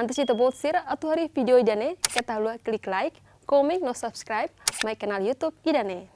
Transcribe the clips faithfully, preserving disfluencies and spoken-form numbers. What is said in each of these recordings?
Antes ita-boot sira atu haree vídeo ida-ne'e, keta haluha klik like, komen no subscribe mai kanál YouTube ida-ne'e.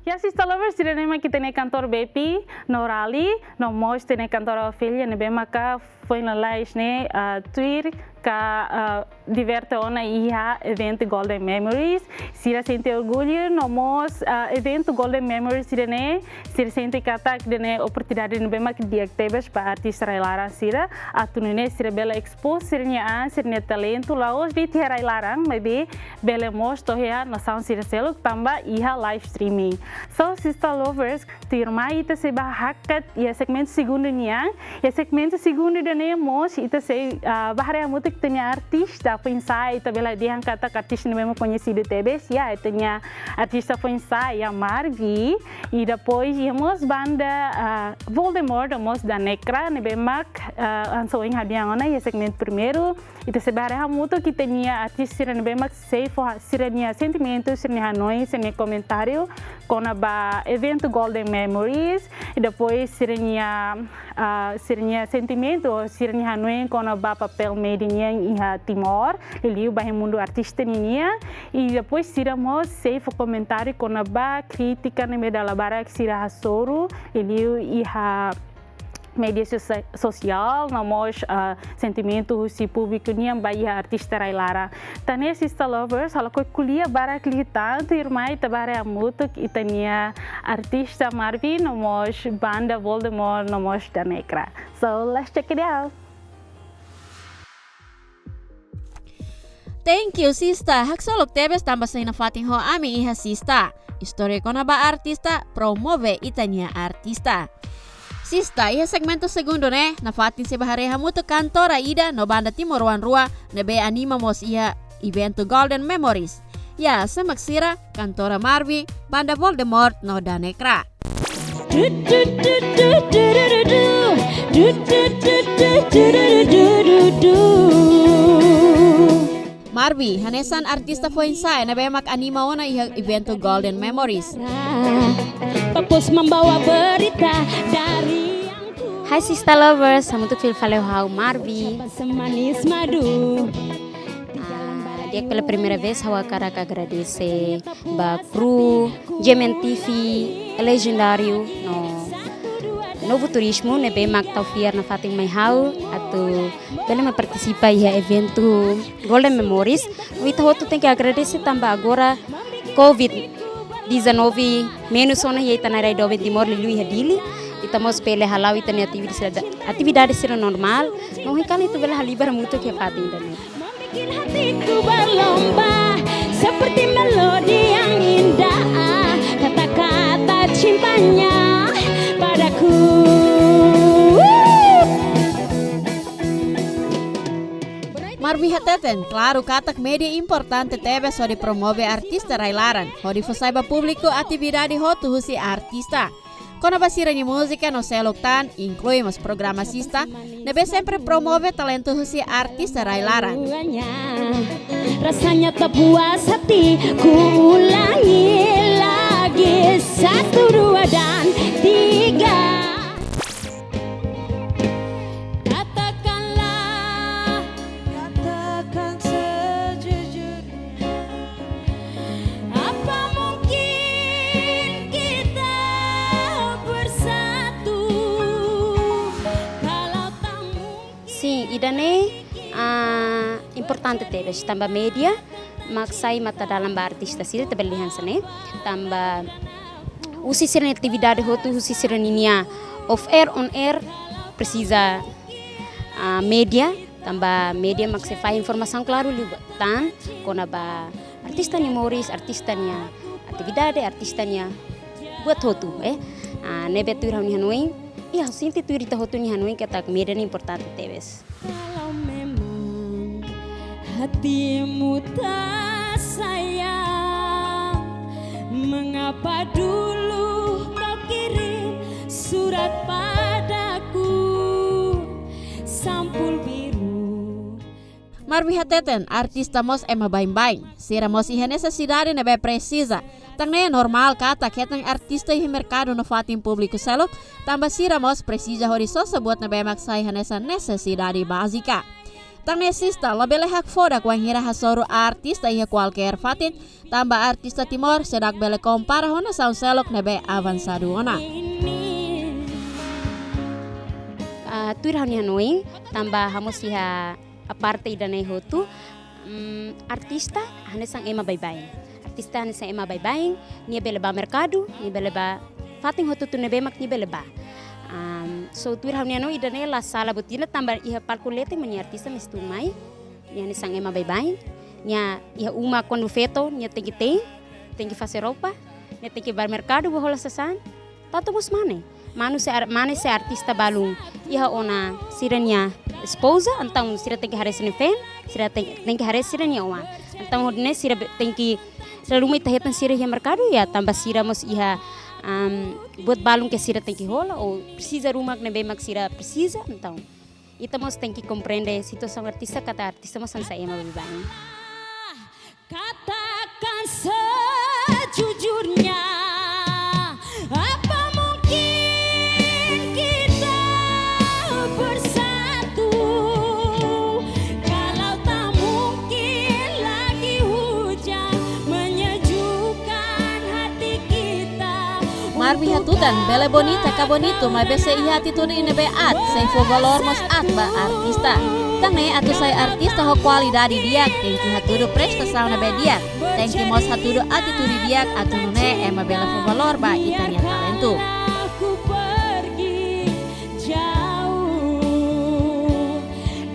Ya, Sista Lovers, ida-ne'e mak ita-nia kantora Bepi no Rali, no mós ita-nia kantora Ofélia, ne'ebé maka foin lalais ne'e, ah, tuir ka, ah, diverte ona iha eventu Golden Memories. Sira sente orgullu, no mós, ah, eventu Golden Memories ida-ne'e, sira sente katak ida-ne'e oportunidade ne'ebé mak di'ak tebes ba artista rai-laran sira, atu nune'e sira bele expose sira-nia an, sira-nia talentu, la'ós de'it iha rai-laran, maibé bele mós to'o iha nasaun sira seluk tanba iha live streaming. So, Sista Lovers, tuirmai ita sei bá hakat iha segmentu segundu nian. Iha segmentu segundu ida-ne'e mós ita sei, ah, bá haree hamutuk ita-nia artista foin-sa'e, ita bele dehan katak artista ne'ebé mak koñesidu tebes, ya, ita-nia artista foin-sa'e, ya, Marvi. I depois iha mós banda, ah, Voldemort, no mós Danekra, ne'ebé mak, ah, hanesan ohin ha'u dehan ona iha segmentu primeiru. Ita sei bá haree hamutuk ita-nia artista sira ne'ebé mak sei fó sira-nia sentimentu, sira-nia hanoin, sira-nia komentáriu kona-ba eventu Golden Memories, i depois sira-nia, ah, sira-nia sentimentu, sira-nia hanoin kona-ba papél média nian iha Timor, liuliu ba iha mundu artista ninian, i depois sira mós sei fó komentáriu kona-ba krítika ne'ebé dala barak sira hasoru, liuliu iha média sosia-, sosiál, no mós, ah, sentimentu husi públiku nian ba iha artista rai-laran. Tan ne'e, Sista Lovers, ha'u lakohi ko'alia barak liu tan, tuirmai ita bá haree hamutuk ita-nia artista Marvi, no mós banda Voldemort, no mós Danekra. So, let's check it out. Thank you, Sista. Haksolok tebes tanba sei nafatin ho ami iha Sista. Istória kona-ba artista, promove ita-nia artista. Sista, iha segmentu segundu ne'e, nafatin sei bá haree hamutuk kantora ida no banda timoroan rua ne'ebé anima mós iha eventu Golden Memories. Ya, sé mak sira, kantora Marvi, banda Voldemort no Danekra. Marvi, hanesan artista foin-sa'e ne'ebé mak anima ona iha eventu Golden Memories. Papus membawa berita dari yang ku. Hai Sista Lovers, hamutuk fila fali ho ha'u Marvi. Semanis madu. Ah, di'ak, pela primeira vez ha'u hakarak agradese ba kru G M N T V, Legendário no Novo Turismo ne'ebé mak tau fiar nafatin mai ha'u atu bele mai partisipa iha eventu Golden Memories. No ita hotu tenke agradese tanba agora covid dezanove menus ona iha ita-nia rai doben Timor, liuliu iha Dili. Ita mós bele hala'o ita-nia atividade, atividade sira normál. No ohin kalan ita bele halibur hamutuk iha fatin ida-ne'e. Membuat hatiku berlomba seperti melodi yang indah, kata-kata cintanya padaku. Marvi hateten, klaru katak média importante tebes hodi promove artista rai-laran, hodi fó sai ba públiku atividade hotu husi artista. Kona-ba sira-nia múzika no seluk tan, inklui mós programa Sista, ne'ebé sempre promove talentu husi artista rai-laran. Rasanya tak puas hati, ku ulangi lagi, satu, dua, dan tiga. Katakanlah, katakan sejujurnya. Apa mungkin kita bersatu kalau tak mungkin. Sin, ida-ne'e, ah, importante tebes tanba média mak sai matadalan ba artista sira, ita bele dehan hanesan ne'e. Tanba husi sira-nia atividade hotu, husi sira-ninia off air, on air, presiza, ah, média, tanba média mak sei fahe informasaun klaru liu tan kona-ba artista nia moris, artista nia atividade, artista nia buat hotu, eh. Ah, ne'ebé tuir ha'u-nia hanoin, i ha'u sente tuir ita hotu nia hanoin katak média ne'e importante tebes. Kalau memang hatimu tak sayang, mengapa dulu kau kirim surat padaku? Sampul biru. Marvi hateten, artista mós ema baibain. Sira mós iha nesesidade ne'ebé presiza. Tan ne'e normál katak hetan artista iha merkadu no fatin públiku seluk, tanba sira mós presiza hodi sosa buat ne'ebé mak sai hanesan nesesidade bázika. Tan ne'e sista, labele hakfodak wainhira hasoru artista iha kualkér fatin, tanba artista Timor seidauk bele kompara ho nasaun seluk ne'ebé avansadu ona. Ah, tuir ha'u-nia hanoin, tanba ha'u mós iha aparte ida-ne'e hotu, mm, artista hanesan ema baibain. Artista hanesan ema baibain, nia bele bá merkadu, nia bele bá fatin hotu-hotu ne'ebé mak nia bele bá. Am, so tuir ha'u-nia hanoin ida-ne'e la sala buat ida tanba iha palku leten mak nia artista mesti tun mai. Nia hanesan ema baibain. Nia iha uma kuandu feto, nia tenke te'in, tenke fase roupa, nia tenke bá merkadu, bá hola sasán. Tantu mós mane. Manu se ar-, mane se artista balun iha ona sira-nia espoza, entaun sira tenke haree sira-nia feen, sira ten-, tenke haree sira-nia oan. Entaun hodi nune'e sira be-, tenke, sira ruma ita hetan sira iha merkadu, ya, tanba sira mós iha, am, buat balun ke sira tenke hola, ou presiza ruma ne'ebé mak sira presiza, entaun ita mós tenke komprende situasaun artista, katak artista mós hanesan ema baibain. Katakan sejujurnya, apa mungkin kita bersatu kalau tak mungkin lagi hujan menyejukkan hati kita. Marvi hatutan, bele bonita ka bonitu, maibé sei iha atitude ne'ebé aat, sei fó valór mós aat ba artista. Tan ne'e atu sai artista ho kualidade di'ak, tenke hatudu prestasaun ne'ebé di'ak, tenke mós hatudu atitude di'ak atu nune'e ema bele fó valór ba ita-nia talentu. Aku pergi jauh,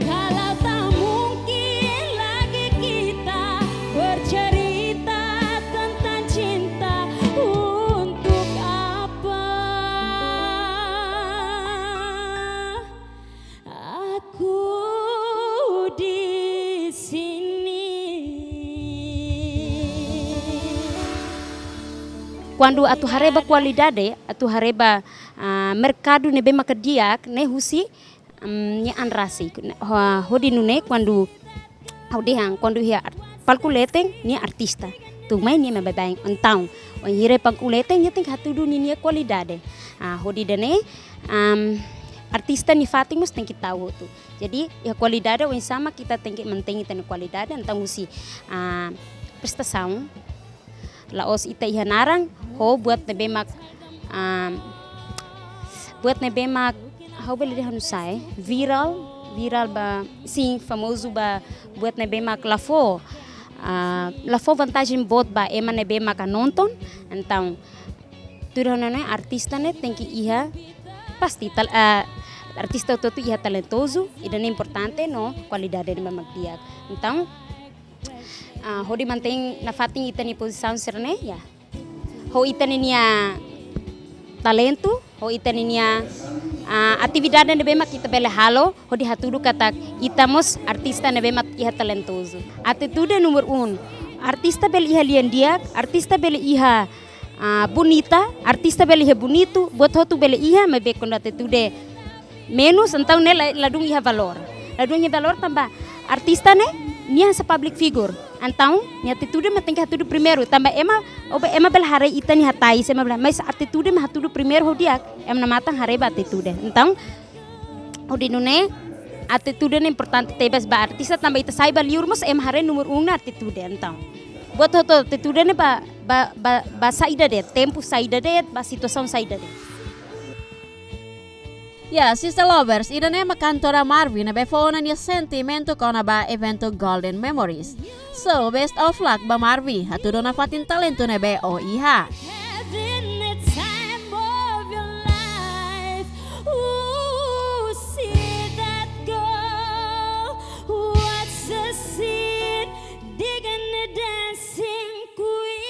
kalau tak mungkin lagi kita bercerita tentang cinta, untuk apa aku di sini? Kuandu atu haree ba kualidade, atu haree ba, ah, merkadu ne'ebé maka di'ak, ne'e husi, mm, nia an rasik. Ho-, hodi nune'e kuandu ha'u dehan, kuandu iha ar-, palku leten, nia artista. Tun mai nia ema baibain. Entaun, wainhira palku leten, nia tenke hatudu ninia kualidade. Ah, hodi nune'e, am, artista nia fatin mós tenke tau hotu. Jadi, iha kualidade oinsá mak ita tenke mantein ita-nia kualidade, entaun husi, ah, prestasaun, la'ós ita iha naran, ho buat ne'ebé mak, ah, buat ne'ebé mak, ha'u bele dehan nu'usá, viral, viral ba, sin, famozu ba buat ne'ebé mak la fó, ah, la fó vantajen boot ba ema ne'ebé mak nonton, entaun, tuir ha'u-nia hanoin artista ne'e tenke iha, pasti tal-, ah, artista hotu-hotu iha talentozu, ida-ne'e importante no kualidade ne'ebé mak di'ak. Entaun, ah, hodi mantein nafatin ita-nia pozisaun sira-ne'e, ya. Ho ita ninia talentu, ho ita ninia, ah, atividade ne'ebé mak ita bele halo, hodi hatudu katak ita mós artista ne'ebé mak iha talentozu. Atitude númeru um. Artista bele iha lian di'ak, artista bele iha, ah, bonita, artista bele iha bonitu, buat hotu bele iha, maibé kuandu atitude menus, entaun ne'e la, ladún iha valór. Ladún iha valór tanba artista ne'e, nia hanesan public figure. Entaun, nia atitude mak tenke hatudu primeiru, tanba ema, oba ema bele haree ita-nia hatais, ema bele, mas atitude mak hatudu primeiru ho di'ak, ema nia matan haree ba atitude. Entaun, hodi nune'e, atitude ne'e importante tebes ba artista, tanba ita sai ba liur mós ema haree númeru um ne'e atitude, entaun. Buat hotu atitude ne'e ba, ba, ba, ba saida de'it, tempu saida de'it, ba situasaun saida de'it. Ya, Sister Lovers, ida-ne'e mak kantora Marvi ne'ebé fó ona nia sentimentu kona-ba eventu Golden Memories. So, best of luck ba Marvi, hatudu nafatin talentu ne'ebé ó iha. Having the time of your life. Ooh, see that girl, what's a scene, digging the dancing queen.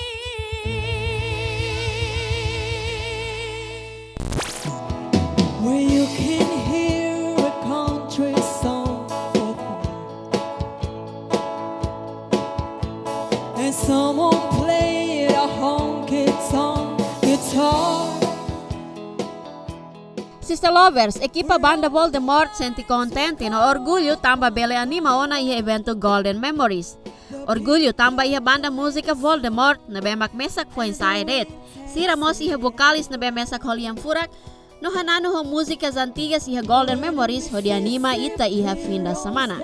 Where you can hear a country song for fun. And someone played a honky tonk guitar. Artista Lovers, ekipa banda Voldemort sente kontente no orgullu tanba bele anima ona iha eventu Golden Memories. Orgullu tanba iha banda múzika Voldemort ne'ebé mak mesak foin-sa'e de'it. Sira mós iha vokalis ne'ebé mesak ho lian furak, no hananu ho múzikas antigas iha Golden Memories hodi anima ita iha fim de semana.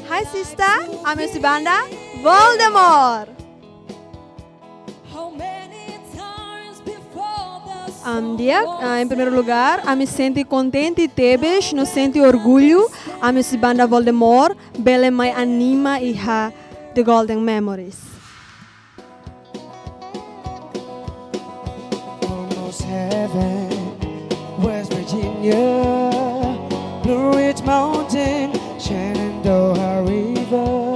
Hai sista, ami husi banda Voldemort. Am, di'ak, ah, em primeiro lugar, ami sente kontente tebes, no sente orgullu, ami husi banda Voldemort, bele mai anima iha The Golden Memories. Almost heaven, West Virginia, Blue Ridge Mountain, Shenandoah River.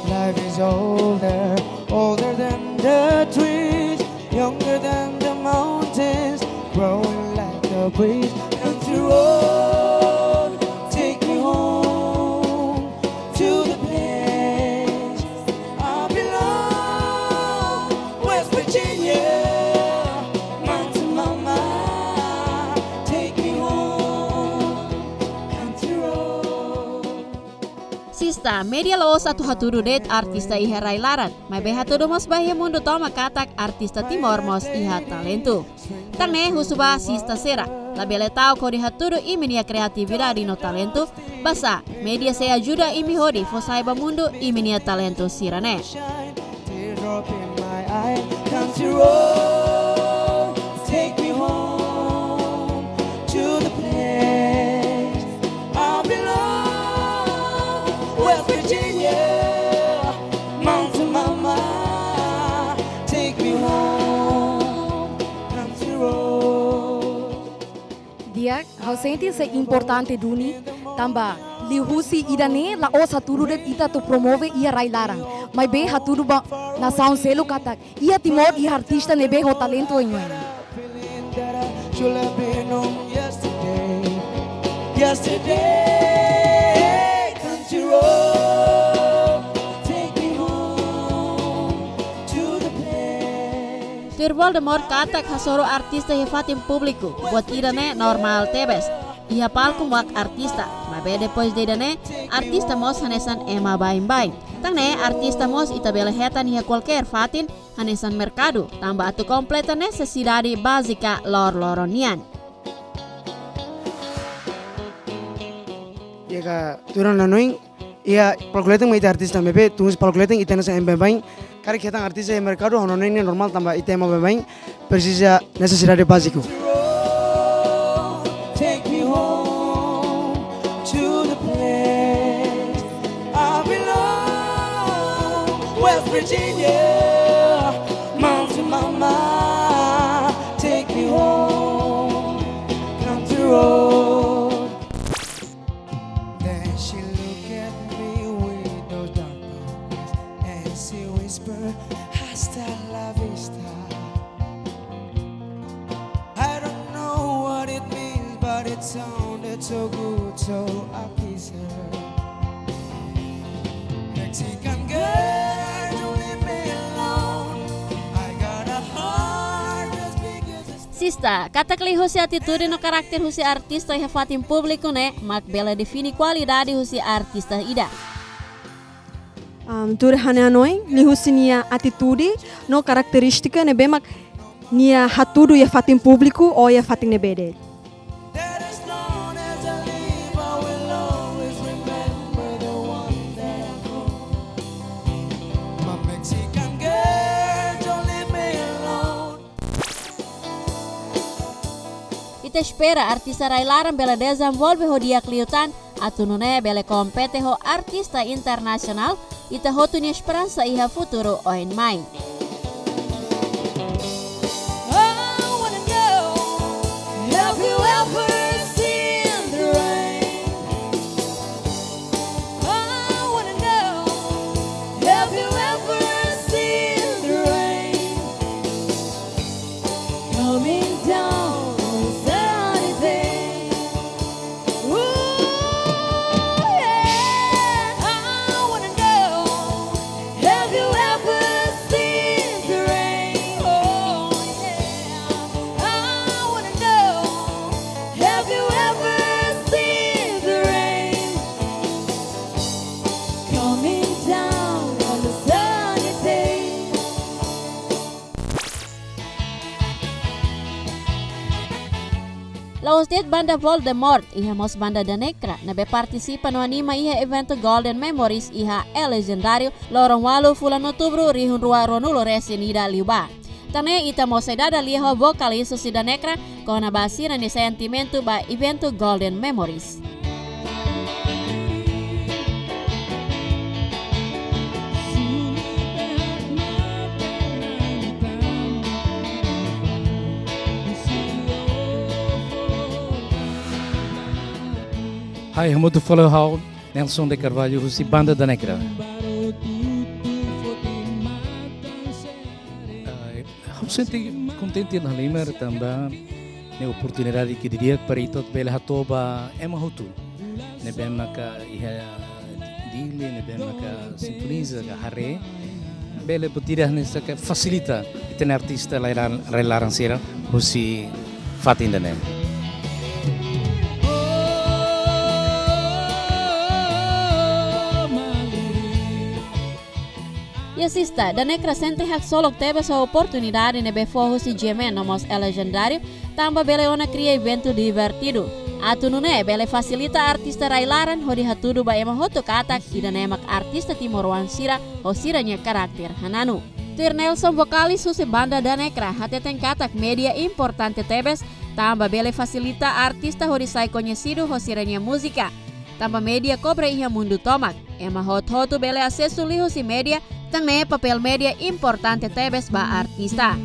Life is older, older than the trees, younger than the mountains, growing like a breeze. Country road, take me home to the place I belong. West Virginia, Mountain Mama, take me home. Country road. Sista, média la'ós atu hatudu de'it artista iha rai-laran, maibé hatudu mós ba iha mundu tomak katak artista Timor mós iha talentu. Tan ne'e husu ba sista sira, labele ta'uk hodi hatudu imi-nia kreatividade no talentu, basá média sei ajuda imi hodi fó sai ba mundu imi-nia talentu sira-ne'e. Teardrop in my eye, country road, take me home to the place I belong. West Virginia, Mountain Mama, take me home, country road. Di'ak, ha'u sente sei importante duni, tanba liuhusi ida-ne'e la'ós hatudu de'it ita atu promove iha rai-laran, maibé hatudu ba nasaun seluk katak iha Timor iha artista ne'ebé ho talentu oioin. Feeling that I should have been home yesterday. Yesterday, country road, take me home to the place. Tuir Voldemort katak hasoru artista iha fatin públiku, buat ida-ne'e normál tebes. Iha palku mak artista, maibé depois de ida-ne'e, artista mós hanesan ema baibain. Tan ne'e artista mós ita bele hetan iha kualkér fatin, hanesan merkadu, tanba atu kompleta nesesidade bázika loroloron nian. Iha ka turan hanoin, iha palku leten mak ita artista, maibé tun husi palku leten ita hanesan ema baibain. Karik hetan artista iha merkadu, hanoin ne'e normál tanba ita ema baibain presiza nesesidade báziku. Take me home to the place I belong. West Virginia, Mountain Mama, take me home. Country road. Then she look at me with those dark brown eyes and she whisper, "Hasta la vista." I don't know what it means, but it sounded so good, so I kiss her. Mexican girl, don't leave me alone. I got a heart as big as a Sista, katak liuhusi atitude no karakter husi artista iha fatin públiku ne'e mak bele define kualidade husi artista ida. Am, tuir ha'u-nia hanoin, liuhusi nia atitude no karakterístika ne'ebé mak nia hatudu iha fatin públiku ou iha fatin ne'ebé de'it. That as long as I live, I will always remember the one that I call my Mexican girl, don't leave me alone. Ita espera artista rai-laran bele dezenvolve ho di'ak liután, atu nune'e bele kompete ho artista internasionál, ita hotu nia esperansa iha futuru oin mai. I wanna know, have you ever seen the rain? I wanna know, have you ever seen the rain coming down on a sunny day? Ooh, yeah. I wanna know, La'ós de'it banda Voldemort, iha mós banda Danekra, ne'ebé partisipa no anima iha eventu Golden Memories iha El Legendário, loron ualu fulan Outubru rihun rua ruanulu resin ida liubá. Tan ne'e ita mós sei dada lia ho vokalis husi Danekra, kona-ba sira-nia sentimentu ba eventu Golden Memories. Hai, hamutuk fali ho ha'u, Nelson de Carvalho, husi banda Danekra. Ah, ha'u sente kontente no halimar tanba ne'e oportunidade ke di'ak para ita bele hato'o ba ema hotu ne'ebé maka iha Dili, ne'ebé maka sintoniza ka haree, bele buat ida hanesan ke fasilita ita-nia artista rai-laran, rai-laran sira husi fatin ida-ne'e. Iha sista, Danekra sente haksolok tebes ho oportunidade ne'ebé fó husi G M N no mós El Legendário, tanba bele ona kria eventu divertidu. Atu nune'e bele fasilita artista rai-laran hodi hatudu ba ema hotu katak ida-ne'e mak artista timoroan sira ho sira-nia karakter hananu. Tuir Nelson, vokalis husi banda Danekra, hateten katak média importante tebes, tanba bele fasilita artista hodi sai koñesidu ho sira-nia múzika. Tanba média kobre iha mundu tomak, ema hotu-hotu bele asesu liuhusi média, tan ne'e papél média importante tebes ba artista.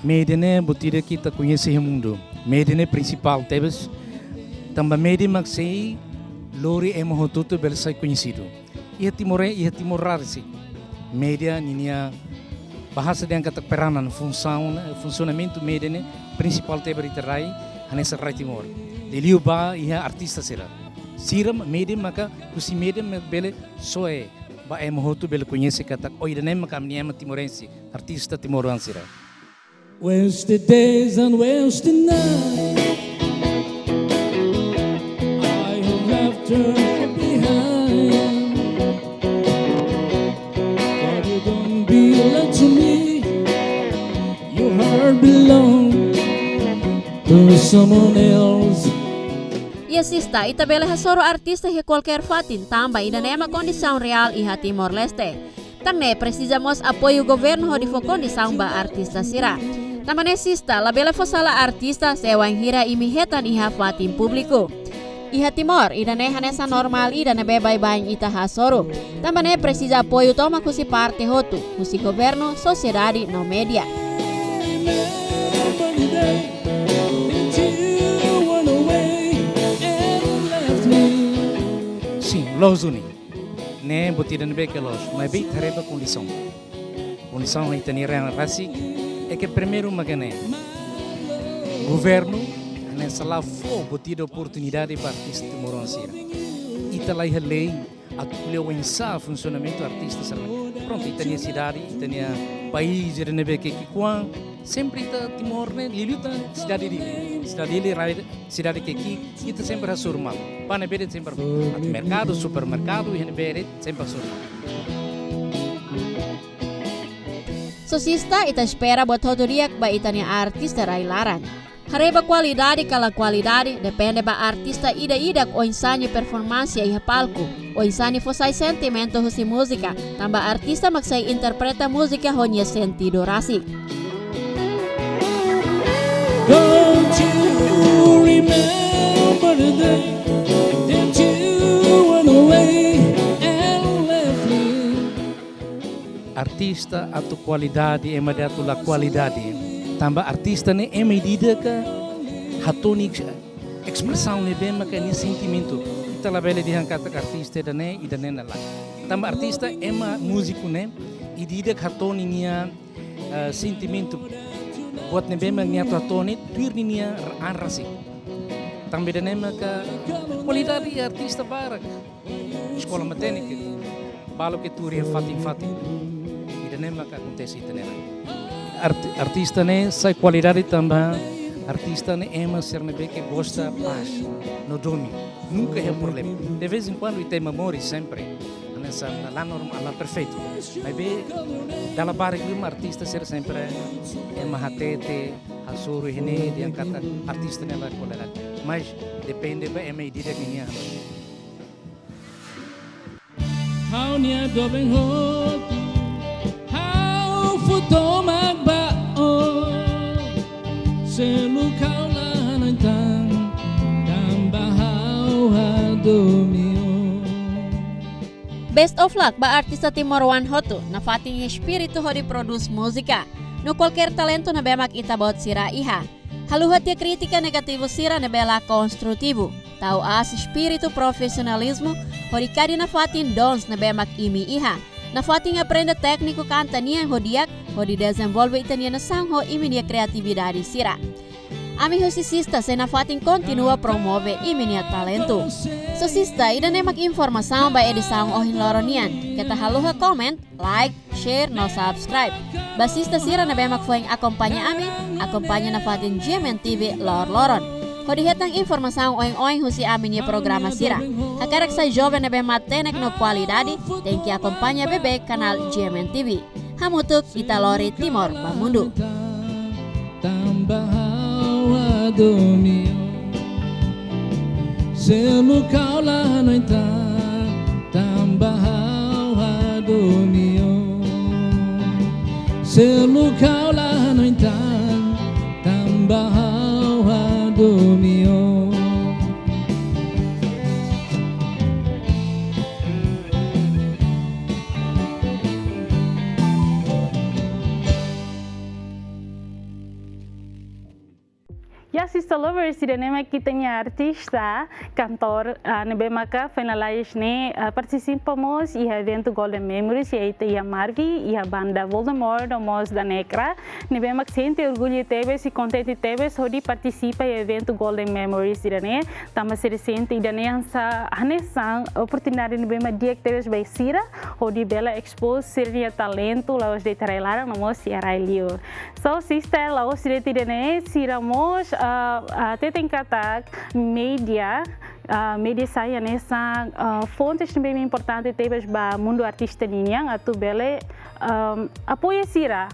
Média ne'e buat ida ke ita koñese iha mundu. Média ne'e prinsipál tebes, tanba média mak sei lori ema hotu-hotu bele sai koñesidu. Iha Timor, iha Timor rasik, média ninia bahasa dehan katak peranan, funsaun, funsionamentu média ne'e prinsipál tebes ita rai, hanesan rai Timor. Liuliu ba iha artista sira. Sira média maka, husi média mak bele soe ba ema hotu bele koñese katak, oh, ida-ne'e maka ami-nia ema timorense, artista timoroan sira. Waste the days and waste the night. I have left her behind. But you don't belong to me. Your heart belong to someone else. Iha sista, ita bele hasoru artista iha kualkér fatin, tanba ida-ne'e mak kondisaun reál iha Timor-Leste. Tan ne'e presiza mós apoiu governu hodi fó kondisaun ba artista sira. Tanba ne'e sista, labele fó sala artista, se wainhira imi hetan iha fatin públiku. Iha Timor, ida-ne'e hanesan normál ida ne'ebé baibain ita hasoru. Tanba ne'e presiza apoiu tomak husi parte hotu, husi governu, sosiedade no média. Sin, loos duni. Ne'e buat ida ne'ebé ke loos, maibé ita haree ba kondisaun. Kondisaun ita-nia rai rasik, é ke primeiru mak ne'e. Governu, ne'e sei la fó buat ida oportunidade ba artista timoroan sira. Ita la iha lei atu ko'alia oinsá funsionamentu artista sira. Prontu, ita-nia sidade, ita-nia país, ida ne'ebé ke ki'ikoan, sempre ita Timor ne'e, liuliu ita sidade Dili. Sidade Dili, rai, sidade ke ki'ik, ita sempre hasoru malu. Ba ne'ebé de'it sempre, atu merkadu, supermerkadu, iha ne'ebé de'it sempre hasoru malu. Só sista, ita espera buat hotu di'ak ba ita-nia artista rai-laran. Haree ba kualidade ka la kualidade, depende ba artista ida-idak oinsá nia performansa iha palku, oinsá nia fó sai sentimentu husi múzika, tanba artista mak sei interpreta múzika ho nia sentidu rasik. Don't you remember the day that you went away and left me? Artista atu kualidade, ema de'it atu la kualidade. Tanba artista ne'e ema ida-idak hato'o nia espresaun ne'ebé maka nia sentimentu. Ita labele dehan katak artista ida-ne'e, ida-ne'e lae. Tanba artista ema múziku ne'e, ida-idak hato'o ninia, eh, sentimentu. Buat ne'ebé mak nia atu hato'o ne'e, tuir ninia an rasik. Tanba ida-ne'e maka kualidade artista barak. Eskola matenek, balu ke tuur iha fatin-fatin. Ida-ne'e maka akontese ita-nia rai. Arti-, artista ne'e sai kualidade tanba Artista ne'e ema sira ne'ebé ke gosta pás no domin. Nunka iha problema. De vez em quando ita moris sempre. Hanesan la, la normal, la perfeitu. Maibé dala barak liu mak artista sira sempre ema hatete, hasoru iha ne'e, dehan katak artista ne'e la ko'alia. Mas depende ba ema ida-idak ninia. Ha'u-nia doben hotu, ha'u fó tomak ba ó. Seluk ha'u la hanoin tan, tanba ha'u hadomi ó. Best of luck ba artista timoroan hotu, nafatin iha espíritu hodi prodús múzika. No kualkér talentu ne'ebé mak ita-boot sira iha. Haluha tiha krítika negativu sira ne'ebé la konstrutivu. Tau aas espíritu profisionalizmu, hodi kadi nafatin dons ne'ebé mak imi iha. Nafatin aprende tékniku kanta nian ho di'ak, hodi dezenvolve ita-nia nasaun ho imi-nia kriatividade sira. Ami husi Sista sei nafatin kontinua promove imi-nia talentu. So Sista, ida-ne'e mak informasaun ba edisaun ohin loron nian. Keta haluha komen, like, share no subscribe. Ba sista sira ne'ebé mak foin akompaña ami, akompaña nafatin G M N T V loroloron. Hodi hetan informasaun oin-oin husi ami-nia programa sira. Hakarak sai joven ne'ebé matenek no kualidade, tenke akompaña beibeik kanál G M N T V. Hamutuk ita lori Timor ba mundu. Tanba ha'u hadomi ó. Seluk ha'u la hanoin tan, tanba ha'u hadomi ó. Seluk ha'u la hanoin tan, tanba ha'u hadomi ó. Ya, Sista Lovers, ida-ne'e mak ita-nia artista, kantór, ah, ne'ebé maka foin lalais ne'e, ah, partisipa mós iha eventu Golden Memories, iha ita iha Marvi, iha banda Voldemort, no mós Danekra, ne'ebé mak sente orgullu tebes i kontente tebes hodi partisipa iha eventu Golden Memories ida-ne'e, tanba sira sente ida-ne'e hanesan, hanesan oportunidade ne'ebé mak di'ak tebes ba sira, hodi bele expose sira-nia talentu, la'ós de'it rai-laran, no mós iha rai-liur. So, Sista, la'ós de'it ida-ne'e, sira mós, ah, ah, hateten katak média, ah, média sai hanesan, ah, fontes ne'ebé importante tebes ba mundu artista ninian, atu bele, ah, apoia sira,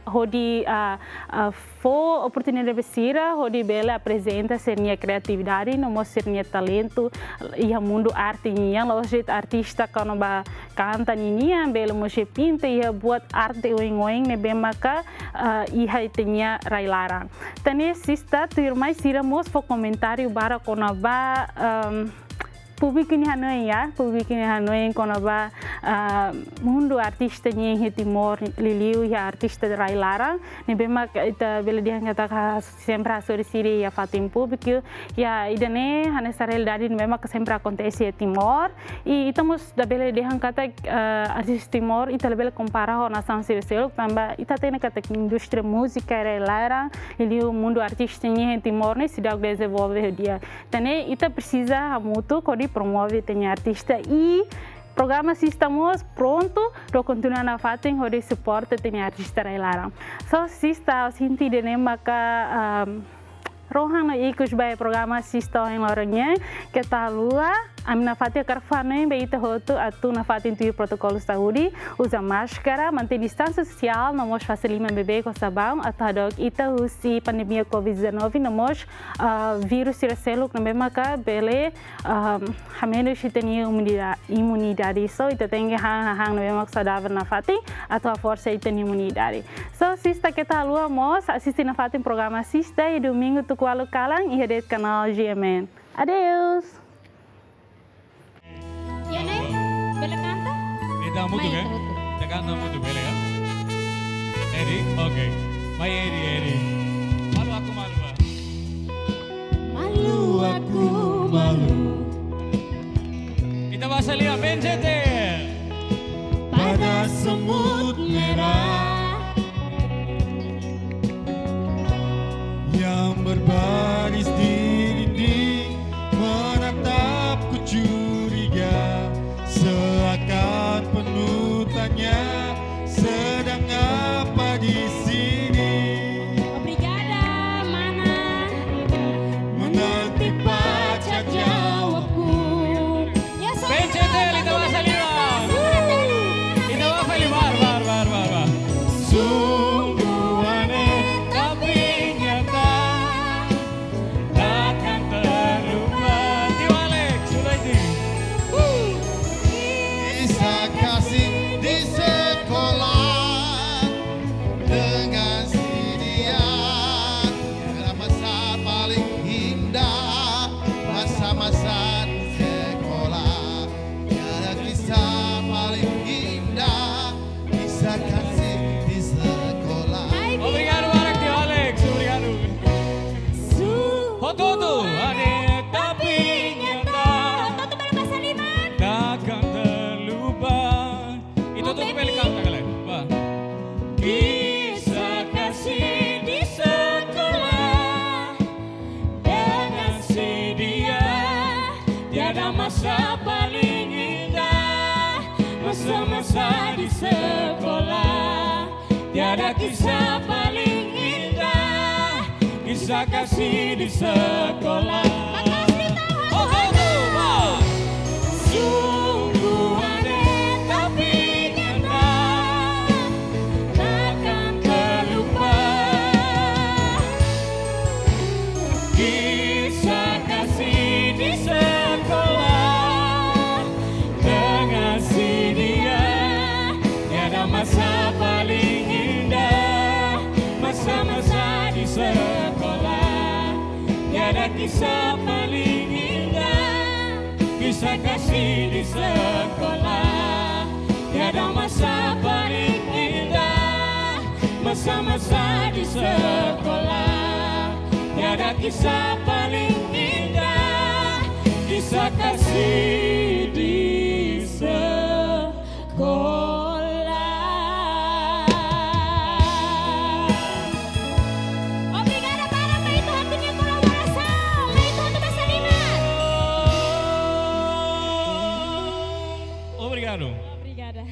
hodi, ah, ah, fó oportunidade ba sira, hodi bele aprezenta sira-nia kriatividade, no mós sira-nia talentu, iha mundu arte nian, la'ós de'it artista kona-ba kanta ninian, bele mós pinta iha buat arte oin-oin ne'ebé maka, ah, iha ita-nia rai-laran. Tan ne'e Sista, tuirmai sira mós fó komentáriu barak kona-ba, ehm, públiku nia hanoin ya, públiku nia hanoin kona-ba, ah, mundu artista nian iha Timor, liuliu iha artista rai-laran, ne'ebé mak ita bele dehan katak sempre hasoru sira iha fatin públiku. Ya, ida-ne'e hanesan realidade ne'ebé mak sempre akontese iha Timor. I ita mós labele dehan katak, eh, artista Timor, ita labele kompara ho nasaun sira seluk, tanba ita hatene katak indústria múzika rai-laran, liuliu mundu artista nian iha Timor ne'e seidauk dezenvolve ho di'ak. Tan ne'e ita presiza hamutuk hodi promove ita-nia artista i programa Sista mós prontu, atu kontinua nafatin hodi suporta ita-nia artista rai-laran. So, Sista, ha'u sente ida-ne'e maka, ehm, rohan no ikus ba iha programa Sista ohin loron nian, keta haluha, ami nafatin hakarak fó-hanoin ba ita hotu atu nafatin tuir protokolu saúde, uza máskara, mantein distánsia sosiál, no mós fase liman beibeik ho sabaun, atu hadook ita husi pandemia covid dezanove, no mós, ah, vírus sira seluk ne'ebé maka bele, ah, hamenus ita-nia imunida-, imunidade. So, ita tenke han hahán ne'ebé mak saudavel nafatin, atu haforsa ita-nia imunidade. So, Sista, keta haluha mós asiste nafatin programa Sista iha domingu tuku ualu kalan iha de'it kanál G M N. Adeus! Iha ne'e, bele kanta? Ita hamutuk, eh? Ita kanta hamutuk, bele, ya? Edi, oke. Mai, Edi, Edi. Malu aku malu, ah. Malu aku malu. Ita basa lia, P N J T. Pada semut merah yang berbaris di dinding menatapku curiga, seakan penuh tanya, sedang apa di sini? Obrigada, mana. Masa-masa di sekolah, tiada kisah paling indah, kisah kasih di sekolah. Sungguh ada tapi nyata takkan terlupa. Kisah kasih di sekolah dengan si dia. Tiada masa paling indah, masa-masa di sekolah. Tiada kisah paling indah, kisah kasih di sekolah. Tiada masa paling indah, masa-masa di sekolah. Tiada kisah paling indah, kisah kasih di sekolah. Obrigada barak ba ita-nia kolaborasaun, ba ita-nia basa liman. Obrigadu. Obrigada.